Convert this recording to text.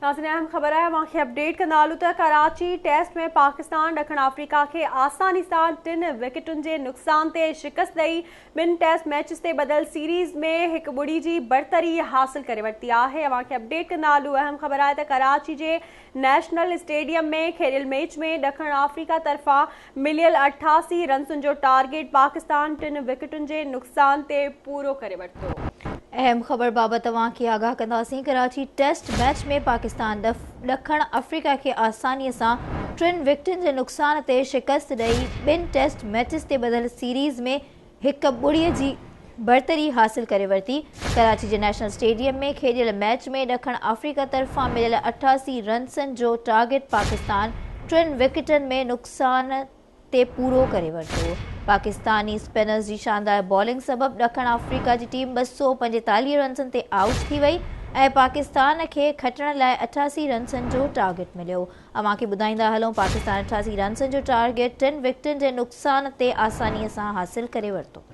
ناظرين اهم خبر آهي اوهان کي اپڊيٽ ڪندا هلون ته ڪراچي ٽيسٽ ۾ پاڪستان ڏکڻ آفريڪا کي آساني سان ٽن وڪيٽن جي نقصان تي شڪست ڏئي ٻن ٽيسٽ ميچز تي ٻڌل سيريز ۾ هڪ ٻڙي جي برتري حاصل ڪري ورتي آهي اوهان کي اپڊيٽ ڪندا هلون اهم خبر آهي ته ڪراچي جي نيشنل اسٽيڊيم ۾ کيڏيل ميچ ۾ ڏکڻ آفريڪا طرفان مليل 88 رنسن جو ٽارگيٽ پاڪستان ٽن وڪيٽن جي نقصان تي پورو ڪري ورتو. اهم خبر بابت اوهان کي آگاهه ڪنداسين، ڪراچي ٽيسٽ ميچ ۾ پاڪستان ڏکڻ آفريڪا کي آساني سان ٽن وڪيٽن جي نقصان تي شڪست ڏئي ٻن ٽيسٽ ميچز تي ٻڌل سيريز ۾ هڪ ٻڙي جي برتري حاصل ڪري ورتي. ڪراچي جي نيشنل اسٽيڊيم ۾ کيڏيل ميچ ۾ ڏکڻ آفريڪا طرفان مليل 88 رنسن جو ٽارگيٽ پاڪستان ٽن وڪيٽن ۾ نقصان تي پورو ڪري ورتو. پاڪستاني اسپنرز جي شاندار بالنگ سبب ڏکڻ آفريڪا جي ٽيم 245 رنسن تي آئوٽ ٿي وئي ۽ پاڪستان کي کٽڻ لاء 88 رنسن جو ٽارگيٽ مليو. اوهان کي ٻڌائيندا هلون پاڪستان 88 رنسن جو ٽارگيٽ ٽن وڪيٽن جي نقصان تي آساني سان حاصل ڪري ورتو.